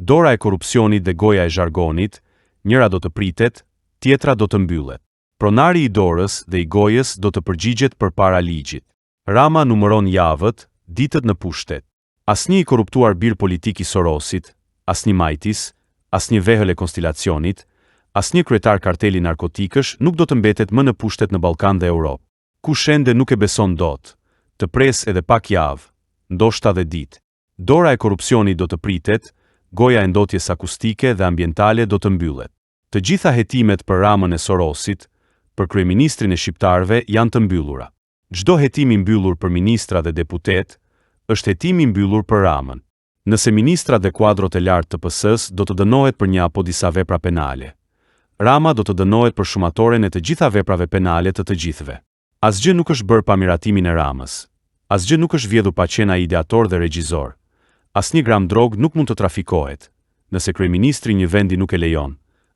Dora e korrupsionit dhe goja e zhargonit, njëra do të pritet, tjetra do të mbyllet. Pronari i dorës dhe i gojës do të përgjigjet përpara ligjit. Rama numëron javët, ditët në pushtet. Asnjë i korruptuar bir politik i Sorosit, asnjë majtis, asnjë vehël e konstilacionit, asnjë kryetar karteli narkotikësh nuk do të mbetet më në pushtet në Ballkan dhe Europë. Kush ende nuk e beson dot, të presë edhe pak javë, ndoshta dhe ditë. Dora e korrupsionit do të pritet, goja e ndotjes akustike dhe ambientale do të mbyllet. Të gjitha hetimet për Ramën e Sorosit, për kryeministrin e shqiptarëve janë të mbyllura. Çdo hetim i mbyllur për ministra dhe deputetë, është hetim i mbyllur për Ramën. Nëse ministrat dhe kuadrot e lartë të PS-së do të dënohet për një apo disa vepra penale, Rama do të dënohet për shumatoren e të gjitha veprave penale të të gjithëve. Asgjë nuk është bërë pa miratimin e Ramës. Asgjë nuk është vjedhur pa qenë ai ideator dhe regjizor. Asnjë gram drogë nuk mund të trafikohet, nëse kryeministri i një vendi nuk e lejon.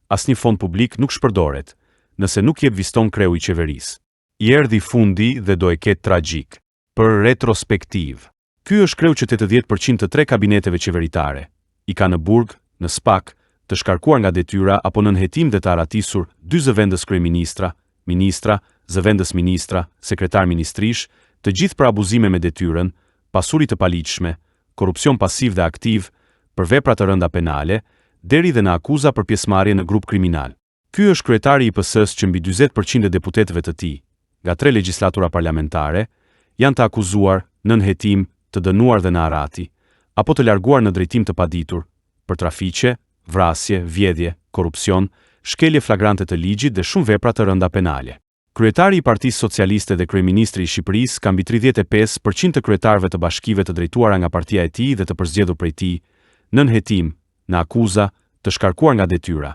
Asnjë fond publik nuk shpërdoret, nëse nuk jep viston kreu i qeverisë. I erdhi fundi dhe do e ketë tragjik. Për retrospektivë. Ky është kreu që 80% të tre kabineteve qeveritare, i ka në burg, në SPAK, të shkarkuar nga detyra apo nën hetim dhe të arratisur dy zëvendës kryeministra, ministra, zëvendës ministra, sekretar ministrish, të gjithë për abuzime me detyrën, pasuri të paligjshme, korrupsion pasiv dhe aktiv, për vepra të rënda penale, deri dhe në akuza për pjesëmarrje në grup kriminal. Ky është kryetari i PS-së që mbi 40% e deputetëve të tij, nga tre legjislatura parlamentare, janë të akuzuar, nën hetim, të dënuar dhe në arrati, apo të larguar në drejtim të paditur, për trafiqe, vrasje, vjedhje, korrupsion, shkelje flagrante të ligjit dhe shumë vepra të rënda penale. Kryetari i Partisë Socialiste dhe kryeministri i Shqipërisë ka mbi 35% të kryetarëve të bashkive të drejtuara nga partia e tij dhe të përzgjedhur prej tij, nën hetim, në akuza, të shkarkuar nga detyra,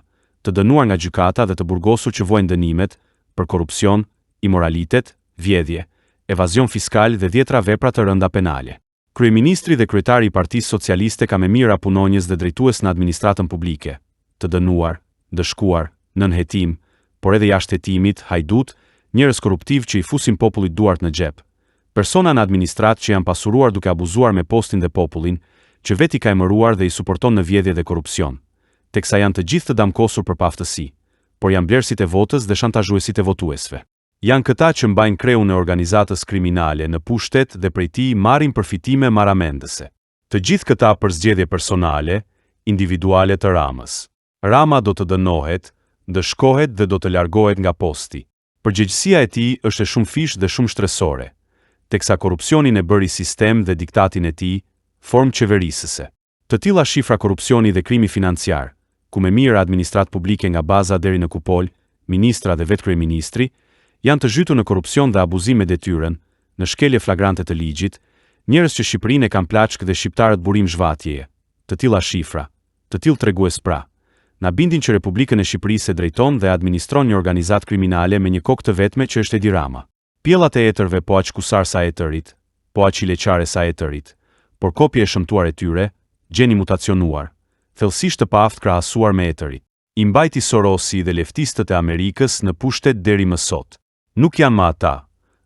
të dënuar nga gjykata dhe të burgosur që vuajnë dënimet, për korrupsion, imoralitet, vjedhje, evazion fiskal dhe dhjetra vepra të rënda penale. Kryeministri dhe kryetari i Partisë Socialiste ka me mijëra punonjës dhe drejtues në administratën publike, të dënuar, ndëshkuar, nën hetim, por edhe jashtë hetimit, hajdutë, njerëz korruptivë që i fusin popullit duart në xhep, persona në administratë që janë pasuruar duke abuzuar me postin dhe popullin, që vetë i ka emëruar dhe i suporton në vjedhje dhe korrupsion, teksa janë të gjithë të damkosur për paaftësi, por janë blerësit e votës dhe shantazhuesit e votuesve. Janë këta që mbajnë kreun e organizatës kriminale në pushtet dhe prej tij marrin përfitime marramendëse. Të gjithë këta për zgjedhje personale, individuale të Ramës. Rama do të dënohet, ndëshkohet dhe do të largohet nga posti. Përgjegjësia e tij është e shumëfishtë dhe shumështresore, teksa korrupsionin e bëri sistem dhe diktatin e tij, formë qeverisëse. Të tilla shifra korrupsioni dhe krimi financiar, ku me mijëra administratë publike nga baza deri në kupolë, ministra dhe vetë kryeministri, janë të zhytur në korrupsion dhe abuzim me detyrën, në shkelje flagrante të ligjit, njerëz që Shqipërinë e kanë plaçkë dhe shqiptarët burim zhvatjeje, të tilla shifra, të tillë tregues pra, na bindin që Republikën e Shqipërisë e drejton dhe e administron një organizatë kriminale me një kokë të vetme që është Edi Rama. Pjellat e etërve po aq kusarë sa etërit, po aq hileqare sa etërit, por kopje e shëmtuar e tyre, gjen i mutacionuar, thellësisht të paaftë krahasuar me etërit. I mbajti Sorosi dhe leftistët e Amerikës në pushtet deri më sot. Nuk janë më ata.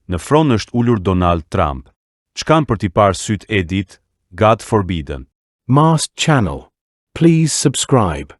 Në fron është ulur Donald Trump. Ç'kanë për t'i parë sytë Edit, God forbidden. Mast Channel. Please subscribe.